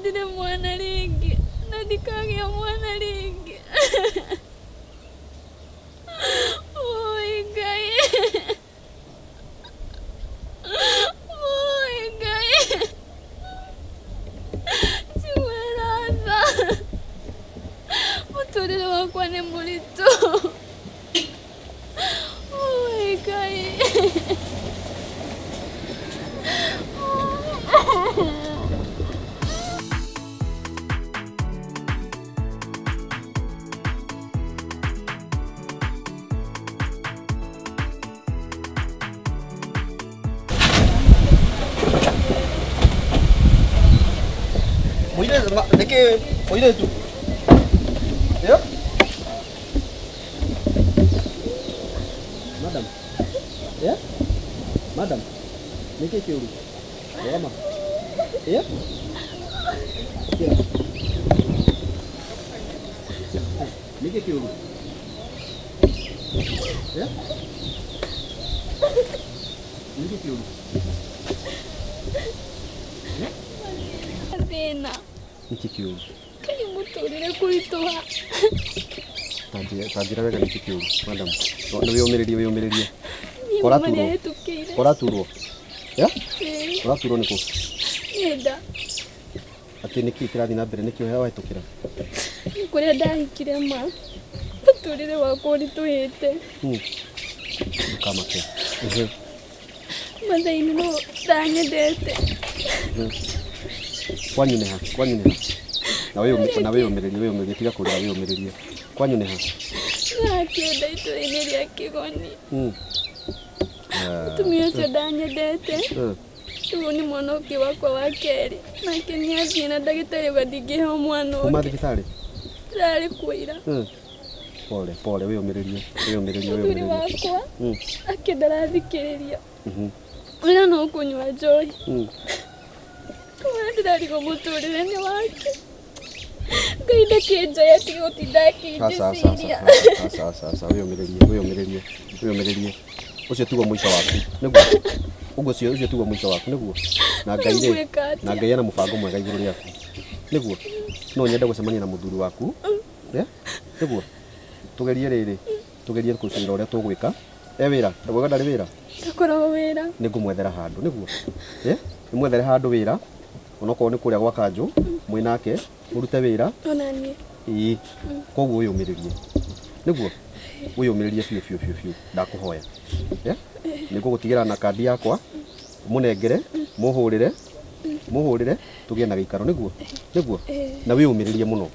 Ndirĩ mwana rĩngĩ na ndikagĩa mwana rĩngĩ. Oi Ngai. Oi Ngai. Njiguĩra tha. Mũtũrĩre wakwa nĩ mũritũ. Oi Ngai. Mũirĩtu nĩkĩ mũirĩtu? Ĩyo? Madam. Yeah? Madam. Nĩkĩ kĩũru? Rũgama. Yeah? Yeah. Nĩkĩ kĩũru? Yeah? Nĩkĩ kĩũru? Thĩna. Nĩkĩ kĩũru? Kaĩ mũtũrĩre kũritũha. Ta njĩra wega nĩkĩ kĩũru, madam. Nĩ wĩyũmĩrĩrie wĩyũmĩrĩrie. Niĩ Ũraturwo? mama nĩahĩtũkĩire. Ũraturwo? Yeah? Ĩĩ, Ũraturwo nĩkũ? nĩ nda. Atĩ nĩkĩ kĩrathiĩ na mbere nĩkĩ wahĩtũkĩra? Nĩ kũrĩa ndahikire ma. Mũtũrĩre wakwa ũritũhĩte. Ndũkamake. Mhm. Mathaini no ndanyendete. Kwanyu nĩ ha? Kwanyu nĩ ha? Na wĩyũmĩ na wĩyũmĩrĩrie wĩyũmĩrĩrie tiga kũrĩra wĩyũmĩrĩrie. Kwanyu nĩ ha? Nakĩenda itũra-inĩ rĩa Kĩgoni. Ah, Mũtumia ũcio ndanyendete. Rĩu nĩ mwana ũngĩ wakwa wa kerĩ. Nake nĩ athiĩ na ndagĩtarĩ auga ndingĩheo mwana Kuma ũngĩ. thibitarĩ? Ndĩrarĩ kuo ira. Pole pole wĩyũmĩrĩrie wĩyũmĩrĩrie Mũthuri wĩyũmĩrĩrie. wakwa ake ndarathikĩrĩria. Mhm. Wĩra no kũnyua njohi. Ũrĩa ndĩrarigwo mũtũrĩre nĩ wake. Ngai ndakĩnjoya atige gũtinda Aca aca aca akĩnjĩciria. aca aca aca wĩyũmĩrĩrie wĩyũmĩrĩrie wĩyũmĩrĩrie. Ũcio tiguo mũico waku nĩguo? Ũguo ũcio ũcio tiguo mũico waku nĩguo? Na Ngai rĩ, Ngwĩka atĩa? na Ngai ena mũbango mwega igũrũ rĩaku nĩguo? No nyende gũcemania na mũthuri waku yeah? Nĩguo? Tũgerie rĩrĩ, tũgerie gũcira ũrĩa tũgwĩka. E wĩra? Ndaugaga ndarĩ wĩra? Ndakoragwo wĩra. Nĩ ngũmwethera handũ nĩguo? Eh? Ndĩmwethere handũ wĩra onokorwo nĩ kũrĩa gwa kanjũ mwĩ nake mũrute wĩra. Ona niĩ. Ĩĩ. Koguo wĩyũmĩrĩrie. Nĩguo? Wĩyũmĩrĩrie biũ biũ biũ biũ ndakũhoya. Yeah? Nĩ ngũgũtigĩra na kandi yakwa mũnengere mũhũrĩre mũhũrĩre tũgĩe na gĩikaro nĩguo? Nĩguo? Na wĩyũmĩrĩrie mũno.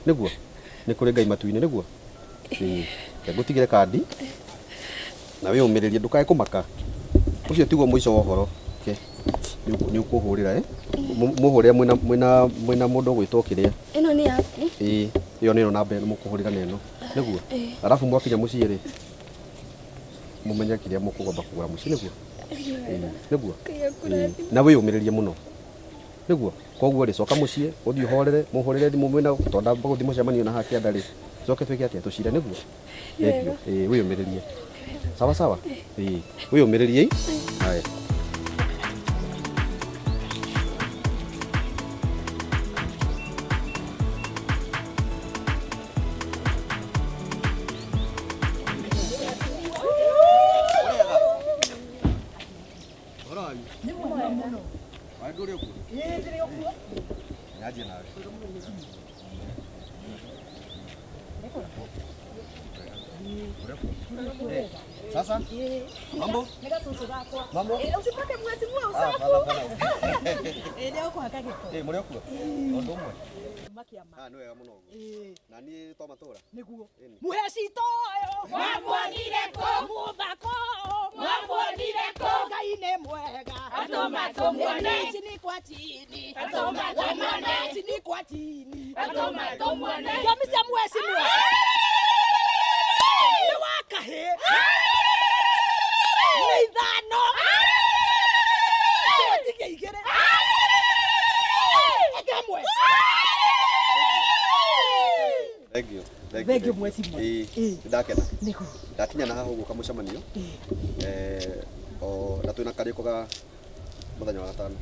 Nĩguo? Nĩ kũrĩ Ngai matu-inĩ nĩguo? Ĩĩ. Reke ngũtigĩre kandi na wĩyũmĩrĩrie ndũkae kũmaka. Ũcio tiguo mũico wa ũhoro. Okay. Nĩ ũkũhũrĩra eh? Mũhũrĩre mwĩna mwĩna mwĩna mũndũ ũgwĩtwo kĩrĩa. Ĩno nĩ yaku? Ĩĩ, ĩyo nĩyo namba ĩno mũkũhũrĩra na ĩno. Nĩguo? Arabu mwakinya mũciĩ rĩ, mũmenye kĩrĩa mũkũgomba kũgũra mũciĩ nĩguo? Ĩĩ, nĩguo? Ngai akũrathime. Na wĩyũmĩrĩrie mũno. Nĩguo? Koguo rĩ, coka mũciĩ, ũthiĩ ũhorere, mũhũrĩre thimũ mwĩna tondũ ndamba gũthiĩ mũcemanio na haha kĩanda rĩ, tũcoke twĩke atĩa? Tũcire nĩguo? Thengiũ. Ĩĩ, wĩyũmĩrĩrie. Sawa sawa? Ĩĩ, wĩyũmĩrĩrie. Haya. Sasa mambo mambo Usipake mwezi mwe Ah, usafu. hapana, hapana. Ĩĩ nĩũkũhaka gĩko. Eh, mũrĩ o kuo? Ũndũ ũmwe. Makiama. Ah, nĩ wega mũno ũguo. Ĩĩ Na niĩ to matũra. nĩguo. Mũhe cito ũyũ. Mwamuonire kũ? Mũthako ũyũ. Mwamuonire kũ? Ngai nĩ mwega. Atũma tũmuone. Chini kwa chini. Atũma tũmuone. Chini kwa chini. Atũma tũmuone. Ngemi cia mheshimiwa. Nĩ wa kahĩ. Nĩ ithano. Tũtigie igĩrĩ. Ĩngĩ ĩmwe. Thank you. Thank you, mheshimiwa. Ĩĩ, Ĩĩ. nĩndakena. Nĩguo. Ndakinya na haha ũguo kamũcemanio. Eh, o na twĩna karĩko ga mũthenya wa gatano.